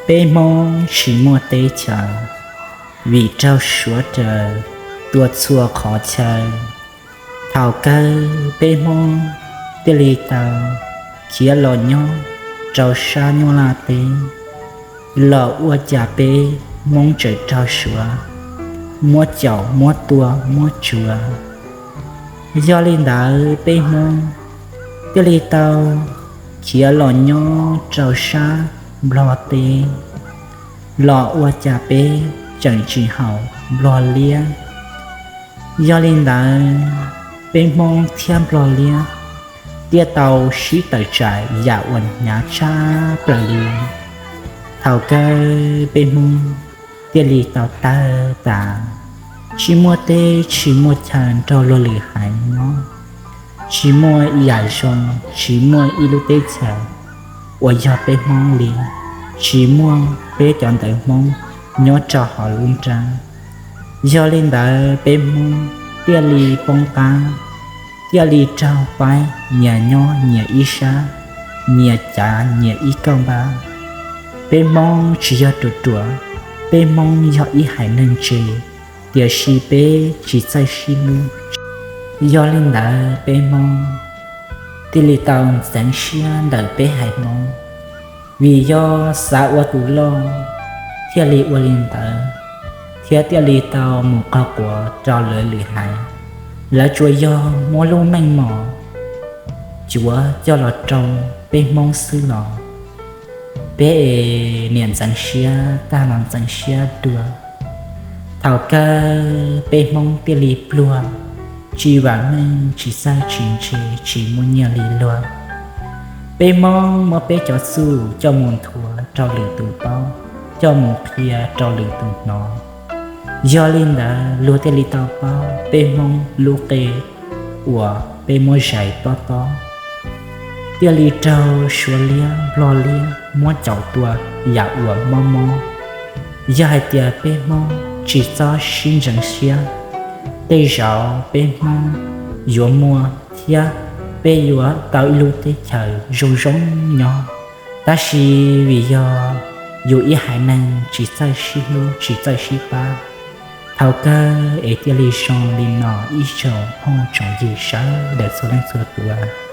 Peb Hmoob tsis muaj teb chaws, vim raug Suav raws tua txhua qhov chaw. Thaum kawg peb Hmoob thiaj li tau khiav los nyob rau sab Nyuj Laj teb, los ua cas peb Hmoob tseem raug Suav muab caum muab tua muab tsuav. Yog li ntawd peb Hmoob thiaj li tau khiav los nyob rau sab Nplog teb, los ua cas peb tseem tsis haum Nplog liab. Yog li ntawd peb Hmoob thiab Nplog liab thiaj tau sib tawm tsam yam uas hnyav tshaj plaws li. Thaum kawg peb Hmoob thiaj li tau tawg tas, tsis muaj teb tsis muaj chaw nrog luag lwm haiv nyob, tsis muaj ib yam zoo, tsis muaj ib lub teb chaws uas yog peb Hmoob li, tsis muaj peb cov ntawv Hmoob nyob rau hauv lub nrab. Yog li ntawd peb Hmoob thiaj li poob qab, thiaj li raug paib nyias nyob nyias ib sab, nyias cav nyias ib kauj npab. Peb Hmoob tsis yog ruam ruam, peb Hmoob yog ib haiv neeg ntse, tiam sis peb tsis txawj sib hlub. Yog li ntawd peb Hmoob thiaj li tau ntxeev siab ntawm peb haiv Hmoob, vim yog xav ua tus loj thiaj li ua li ntawd, thiab thiaj li tau mus qaug quav rau lawv lwm haiv. Lawv tsuas yog muab lub meej mom cuav coj los rau peb Hmoob xwb los peb es niam ntxeev siab tag los ntxeev siab dua. Thaum kawg peb Hmoob thiaj li pluag, tsis vam meej tsis txawj tsis ntse, tsis muaj nyiaj li luag. Peb Hmoob muab peb cov txuj coj mus nthuav rau lwm tus paub, coj mus qhia rau lwm tus hnov. Yog li ntawd luag thiaj li tau paub peb Hmoob lub qe uas peb muab zais tob tob, thiaj li raug Suav liab Nplog liab muab caum tua yam uas mob mob. Yog hais tias peb Hmoob tsis txhob sib ntxeev siab, tej zaum peb Hmoob yuav muaj thiab peb yuav tau ib lub teb chaws zoo zoo nyob. Tab sis vim yog yus ib haiv neeg tsis txawj sib hlub tsis txawj sib pab, thaum kawg es thiaj li zoo li no ib tsoom phooj tsoom ywg sawv daws txhua leej txhua tus.